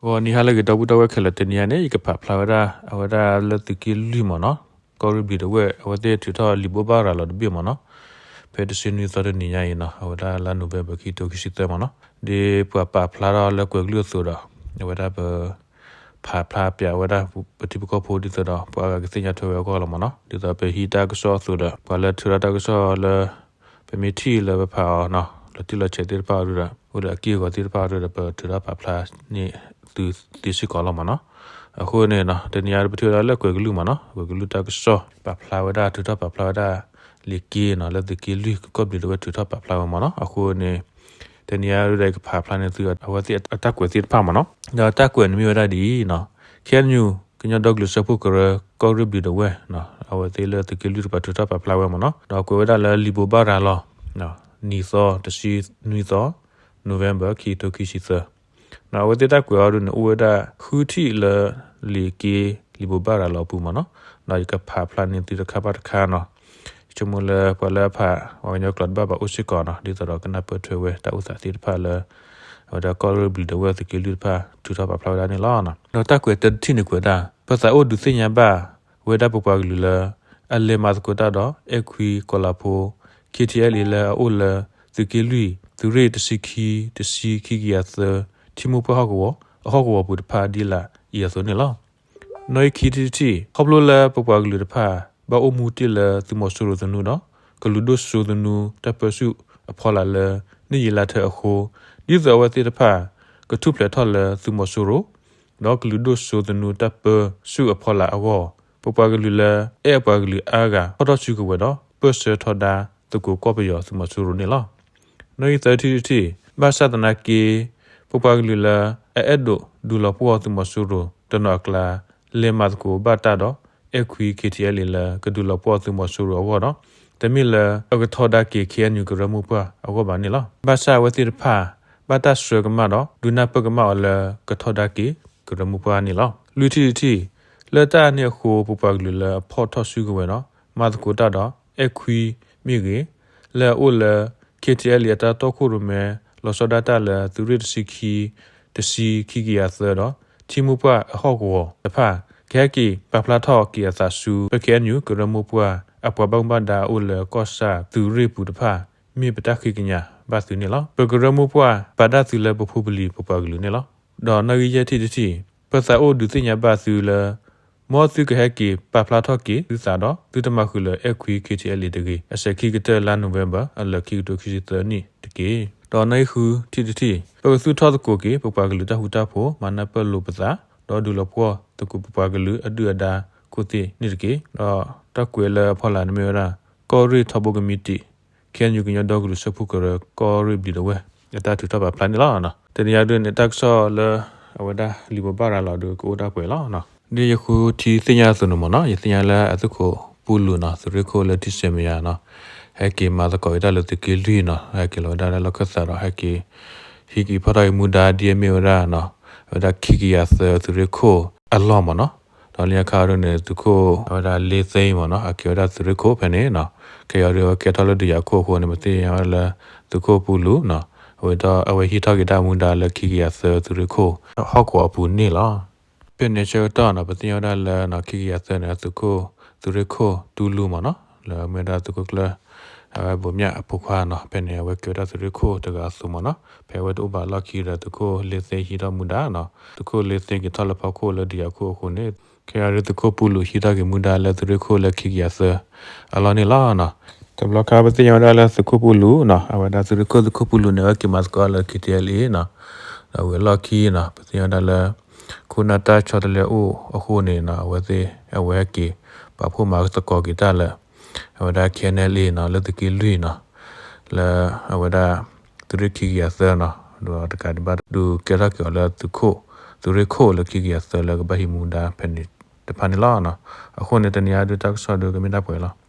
ဂီၤနံၤဟါလၢအဂ့ၤ ဒီပုၢ်ဒီဝဲၢ်ခဲလၢာ်, တနံၤအံၤန့ၣ် ယကဖးဖျါဝဲဒၣ် အဝဲဒၣ်လၢသုးက့လွံၢ်မ့ၢ်နီၤ, ကီၢ်ရ့ၣ်ဘျံးဒဝဲၢ် အဝဲသ့ၣ်ထုးထီၣ်လံာ်ဘိးဘၣ်ရၤလီၤတဘ့ၣ်မ့ၢ်နီၤ, ဖဲတဆံနွံသီတနံၤညါအံၤနီၤ, အဝဲဒၣ်လါနိၣ်ဝ့ဘၢၣ် ခံကထိခံဆံသၢမ့ၢ်နီၤ, ဒ်ပှၤပာ်ဖျါထီၣ်လၢကွဲၤကလုၢ်အသိးဒီး အဝဲဒၣ်ပ ဖးဖျါပၠးဝဲဒၣ်ပထံပကီၢ်ဖိဒ်သိးဒီး ပှၤအဂၤကသ့ၣ်ညါထွဲဝဲအဂီၢ်လီၤမ့ၢ်နီၤ, ဒ်သိးပဟံးတၢ်ကစီၣ်အသိးဒီး ပှၤလၢထုးထီၣ်တၢ်ကစီၣ်လၢ ပမ့ၢ်ထံၣ်လၢပဖးအီၤနီၤ, လီၤတံၢ်လီၤဆဲးသ့ၣ်တဖၣ်အဒိဒီး အိၣ်ဒီးအက့ၢ်အဂီၤသ့ၣ်တဖၣ်အဒိဒီး ပထုးထီၣ်ပာ်ဖျါန့ၢ်သုသ့စ့ၢ်ကီးလီၤမ့ၢ်နီၤ. အဃိန့ၣ်နီၤ, တနံၤအံၤပထံၣ်ဝဲဒၣ်လၢကွဲၤကလုၢ်မ့ၢ်နီၤ, ကွဲၤကလုၢ်တၢ်ကစီၣ် ပာ်ဖျါဝဲဒၣ် ထုးထီၣ်ပာ်ဖျါဝဲဒၣ် လံာ်က့နီၤ, လၢသုးက့လွံၢ် ကီၢ်ဘျံးဒဝဲၢ်ထုးထီၣ်ပာ်ဖျါဝဲမ့ၢ်နီၤ. အဃိန့ၣ် တနံၤအံၤဒီး ယကဖးဖျါန့ၢ်သု အဝဲသ့ၣ်အတၢ်ကွဲးသ့ၣ်တဖၣ်မ့ၢ်နီၤ. ဒီးတၢ်ကွဲးန့ၣ်မ့ၢ်ဝဲဒၣ်ဒ်အံၤနီၤ, ခ့ၣ်အဲၣ်ယူၣ် ကညီဒီကလုာ်စၢဖှိၣ်ကရၢ ကီၢ်ရ့ၣ်ဘျံးဒဝဲၢ် အဝဲသ့ၣ်လၢသုးက့လွံၢ်တဖၣ်ထုးထီၣ်ပာ်ဖျါဝဲမ့ၢ်နီၤ, ဒီးကွဲးဝဲဒၣ်လၢလံာ်ဘိးဘၣ်ရၤလီၤ နံၣ်သီ တဆံနွံသီ November ခံကထိခံဆံသၢ အဝဲသ့ၣ်တၢ်ကွဲးအီၤဒ်န့ၣ် အိၣ်ဝဲဒၣ်ဃုထံၣ်လၢ လံာ်က့ လံာ်ဘိးဘၣ်ရၤလီၤအပူၤမ့ၢ်နီၤ, ဒီးယကဖးဖျါန့ၢ်သုတခါဘၣ်တခါနီၤ. ယဆိကမိၣ်လၢပှၤလၢအဖး ပှၤကညီကျိာ်တဘၣ်ဘၣ်အိၣ်စ့ၢ်ကီးနီၤ, ဒ်သိးဒီးကနၢ်ပၢၢ်ထွဲဝဲတၢ်အိၣ်သးသ့ၣ်တဖၣ်လၢ အဝဲဒၣ်ကီၢ်ရ့ၣ်ဘျံးဒဝဲၢ်သုးက့လွံၢ်တဖၣ်ထုးထီၣ်ပာ်ဖျါဝဲဒၣ်န့ၣ်လီၤ. ဒီးတၢ်ကွဲးတၢတထံၣ်န့ၣ်ကွဲးဒၣ် ပသးအိၣ်ဒုးသ့ၣ်ညါဘၣ်ဝဲဒၣ်ပပှၤကလုာ်လၢ အလဲၤမၤသကိးတၢ်ဒီး အဲၣ်ခွံကီၤလၤဖိ KTLA လၢအအိၣ်လၢ သုးက့လွံၢ် သုးရ့ၣ်တဆံခံ တဆံ ခံကယၤသၢ ထံမိၢ်ပှၢ်ဟီၣ်ကဝီၤ အဟီၣ်ကဝီၤပူၤတဖၣ်ဒ်လာ်အံၤအသိးန့ၣ်လီၤ. နီၣ်ဂံၢ်ခံထံၣ်တထံၣ် ခီဖျိလၢပပှၤကလုာ်တဖၣ် ဘၣ်အိၣ်မူတ့ၢ်လၢသုးမီၤစိရိၤသနူဒီး ကလုာ်ဒိၣ်စိသနူတၢ်ပၢဆူၣ်အဖီလာ်လၢ နံၣ်ယံာ်လါထၢအဃိ, ဒ်သိးအဝဲသ့ၣ်တဖၣ် ကထူၣ်ဖျဲးထီၣ်လၢသုးမီၤစိရိၤ ဒီးကလုာ်ဒိၣ်စိသနူတၢ်ပၢဆူၣ်အဖီလာ်အဂီၢ်, ပပှၤကလုာ်လၢအဲၣ်အပှၤကလုာ်အါဂၤ ထီၣ်ထီၣ်စုကဝဲၤဒီး ပၢၢ်ဆၢထီဒါသကိးကီၢ်ပယီၤသုးမီၤစိရိၤန့ၣ်လီၤ. နီၣ်ဂံၢ်သၢထံၣ်တထံၣ် ဘၣ်ဆၣ်သနာ်က့ ပပှၤကလုာ်လၢ အအဲၣ်ဒိးဒုးလီၤပှီၢ်သုးမီၤစိရိၤတနီၤအကျါ လဲၤမၤသကိးဘၣ်တၢ်ဒီး အဲၣ်ခွံ KTLA လၢကဒုးလီၤပှီၢ်သုးမီၤစိရိၤအဂီၢ်ဒီး တမ့ၢ်လၢအကထီဒါက့ၤ ခ့ၣ်အဲၣ်ယူၣ် ကရၢမိၢ်ပှၢ်အဂီၢ်ဘၣ်န့ၣ်လီၤ. ဘၣ်ဆၣ်အဝဲသ့ၣ်တဖၣ် ဘၣ်တၢ်ဆှၢကမၣ်ဒီး ဒုးနၢ်ပၢၢ်ကမၣ်အီၤလၢကထီဒါက့ၤကရၢမိၢ်ပှၢ်န့ၣ်လီၤ. လွံၢ်ထံၣ်တထံၣ် လၢတၢ်န့ၣ်အဃိ ပပှၤကလုာ်လၢအဖီၣ်ထီၣ်စုကဝဲၤဒီး မၤသကိးတၢ်ဒီး အဲၣ်ခွံမ့ၢ်ဂ့ၤ, လၢအအိၣ်လၢ KTLA အတၢ်တီခိၣ်ရိၣ်မဲ လီၤဆီဒၣ်တၢ်လၢသုးရ့ၣ်တဆံခံ တဆံ ခံကယၤသၢဒီး ထံမိၢ်ပှၢ်အဟီၣ်ကဝီၤတဖၣ် ကဟဲက့ၤပာ်ဖျါထီၣ်က့ၤအသးဆူ ပ ခ့ၣ်အဲၣ်ယူၣ် ကရၢမိၢ်ပှၢ် အပှၤဘၣ်မူဘၣ်ဒါအအိၣ်လၢကီၢ်ဆၣ်သုးရ့ၣ်ပူၤတဖၣ် မ့ၢ်ပတၢ်ဃ့ကညးဘၣ်သုန့ၣ်လီၤ. ပကရၢမိၢ်ပှၢ်ပာ်ဒၣ်သုလၢပဖိပလံၤပပှၤကလုာ်န့ၣ်လီၤ. ဒီးနီၣ်ဂံၢ်ယဲၢ်ထံၣ်တထံၣ် ပသးအိၣ်ဒုးသ့ၣ်ညါဘၣ်သုလၢ မ်သုကဟဲက့ၤပာ်ဖျါထီၣ်က့ၤသုသးဒီး သုတမၤဃုာ်လၢအဲၣ်ခွံ KTLA တဂ့ၤ, အစဲၤခံကတၢၢ်လါနိၣ်ဝ့ဘၢၣ် အလၢာ်ခံကထိခံဆံသၢနံၣ်တက့ၢ်. ဒီးနီၣ်ဂံၢ်ဃုထံၣ်တထံၣ် ပကသူၣ်ထီၣ်သကိးက့ၤ ပပှၤကလုာ်တၢ်ဃူတၢ်ဖိး မၤနၢ်ပၢၢ်လိာ်ပသး ဒီးဒုးလီၤပှီၢ်သကိးပပှၤကလုာ်အဒုၣ်အဒါခိၣ်သ့ၣ်န့ၣ်တက့ၢ်. ဒီးတၢ်ကွဲးလၢအဖီလာ်န့ၣ်မ့ၢ်ဝဲဒၣ် ကီၢ်ရ့ၣ်ထီဘိကမံးတံာ် ခ့ၣ်အဲၣ်ယူၣ် ကညီဒီကလုာ်စၢဖှိၣ်ကရၢ ကီၢ်ရ့ၣ်ဘျံးဒဝဲၢ် အတၢ်ထုးထီၣ်ပာ်ဖျါန့ၣ်လီၤ. တနံၤအံၤဒ်န့ၣ် တၢ်ကစီၣ်လၢ အဝဲဒၣ်လံာ်ဘိးဘၣ်ရၤလီၤဒီးကအိၣ်ဒၣ်ပှဲၤလီၤ. ဒ်ယဃုထံၣ်သ့ၣ်ညါအသိးန့ၣ်မ့ၢ်နီၤ, ယသ့ၣ်ညါလၢအသုးခိၣ်ပူလူနီၤ, သုးရ့ၣ်ခိၣ်လၢထံဆဲးမဲာ်ညါနီၤ, ဟဲက့ၤမၤသကိးက့ၤတၢ်လၢသုးက့လွံၢ်နီၤ, ဟဲက့ၤလီၤဝဲဒၣ်လၢလီၢ်ခၢၣ်သးဒီး ဟဲက့ၤ ဟံးက့ၤဖီၣ်ထီၣ်က့ၤမူဒါဒ်အမ့ၢ်ဝဲဒၣ်နီၤ, အဝဲဒၣ်ခံကယၤသၢသုးရ့ၣ်ခိၣ်အလီၢ်မ့ၢ်နီၤ, ဒီးလၢညါခါအံၤဒ်န့ၣ် သုးခိၣ်အဝဲဒၣ်လ့သ့မ့ၢ်နီၤ, အကဲဝဲဒၣ်သုးရ့ၣ်ခိၣ်ဖဲန့ၣ်နီၤ, ခဲအံၤဒ်အဝဲကဲထီၣ်လၢဒုးယၤခိၣ်အဃိန့ၣ် ပသ့ၣ်ညါဝဲဒၣ်လၢ သုးခိၣ်ပူလူနီၤ, အဝဲဒၣ်အဝဲဟံးထီၣ်က့ၤတၢ်မူဒါလၢခံကယၤသၢသုးရ့ၣ်ခိၣ် ဟီၣ်ကဝီၤအပူၤန့ၣ်လီၤ. ဖဲန့ၣ်ဆၢကတီၢ်နီၤ ပသ့ၣ်ညါဝဲဒၣ်လၢ ခံကယၤသၢန့ၣ် သုးခိၣ် သုးရ့ၣ်ခိၣ်တူလူမ့ၢ်နီၤ, လၢအမ့ၢ်ဝဲဒၣ်သုးခိၣ်ကျၢၢ် အဝဲဘိးမၠၣ်အဖိခွါနီၤ, ဖဲန့ၣ် အဝဲကဲဝဲဒၣ်သုးရ့ၣ်ခိၣ်တဂၤအသိးမ့ၢ်နီၤ, ဖဲအဝဲတအိၣ်ဘၣ်အလီၢ်ခံဒီး သုးခိၣ်လ့သ့ဟံးထီၣ်မူဒါနီၤ, သုးခိၣ်လ့သ့က့ၤထီၣ်လၢဖီခိၣ်လၢဒုးယၤခိၣ်အဃိန့ၣ် ခဲအံၤဒ်သုးခိၣ်ပူလူဟံးထီၣ်က့ၤမူဒါလၢသုးရ့ၣ်ခိၣ်လၢခံကယၤသၢအလီၢ်န့ၣ်လီၤ. တဘျီခါပသ့ၣ်ညါဝဲဒၣ်လၢသုးခိၣ်ပူလူနီၤ, အဝဲဒၣ်သုးရ့ၣ်ခိၣ်သုးခိၣ်ပူလူန့ၣ် အဝဲက့ၤမၤသကိးလၢ KTLA နီၤ, ဒီးဝံၤအလီၢ်ခံနီၤ ပသ့ၣ်ညါဝဲဒၣ်လၢ ခိၣ်နၢ်တၢ်ဆီတလဲအိၣ်အဃိန့ၣ်နီၤ, အဝဲသ့ၣ် အဝဲဟဲက့ၤ ပာ်ဖှိၣ်မၤသကိးက့ၤတၢ်လၢ အဝဲဒၣ် KNLA နီၤ, လၢသုးက့လွံၢ်နီၤ, လၢအဝဲဒၣ် သုးရ့ၣ်ခံကယၤသၢနီၤ, ဒီးတကးဒံးဘၣ်ဒုးကဲထီၣ်က့ၤအီၤလၢသုးခိၣ် သုးရ့ၣ်ခိၣ်လၢခံကယၤသၢလၢကဘၣ်ဟံးမူဒါဖဲန့ၣ်တဖၣ်န့ၣ်လီၤ. အဃိန့ၣ် တနံၤအံၤဒ်တၢ်ကစီၣ်ဒ်ကမ့ၢ်ဒၣ်ပှဲၤလီၤ.